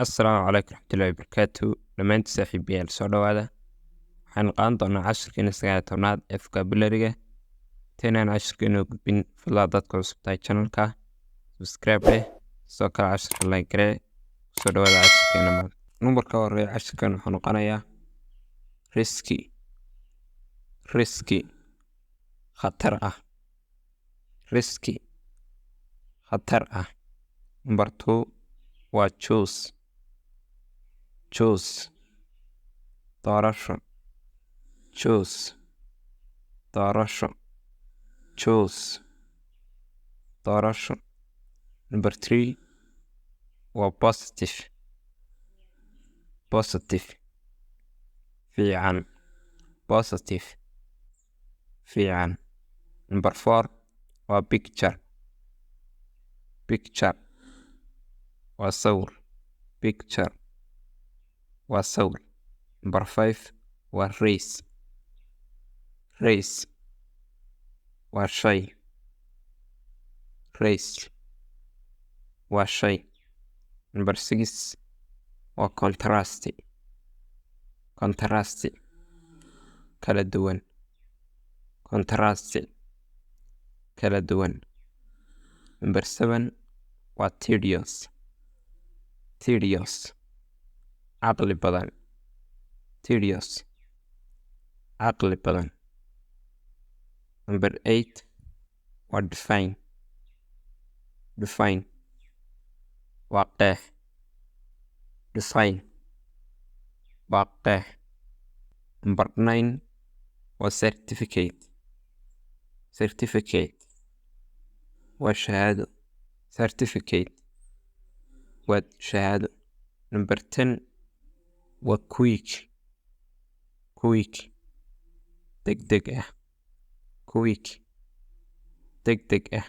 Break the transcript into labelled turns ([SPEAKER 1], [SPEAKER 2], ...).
[SPEAKER 1] Assalaamu calaykum waraxmatullaahi wabarakaatu. Dhammaantiin saaxiibayaal, soo dhawaada. Waxaan qaadan doonaa cashirkeena 19aad ee vocabulary-ga. Intaynaan cashirkeena u gudbin, fadlan dadka cusub tahay channelka subscribe leh, sidoo kale cashirka like garee. Soo dhawaada cashirkeena maanta. Numbarka horeeya cashirkan wuxuu noqonayaa risky. Risky, khatar ah. Risky, khatar ah. Number two waa choose. Choose, doorasho. Choose, doorasho. Choose, doorasho. Number three waa positive. Positive, fiican. Positive, fiican. Number four waa picture. Picture waa sawir. Picture waa sawir. Number five waa race. Race waa shay. Race waa shay. Number six waa contrast. Contrast, kala duwan. Contrast, kala duwan. Number seven waa tedious. Tedious, caqli badan. Tedious, caqli badan. Number eight waa define. Define waa qeex. Define waa qeex. Number nine waa certificate. Certificate waa shahaado. Certificate waa shahaado. Number 10 waa quick. Quick, degdeg ah. Quick, degdeg ah.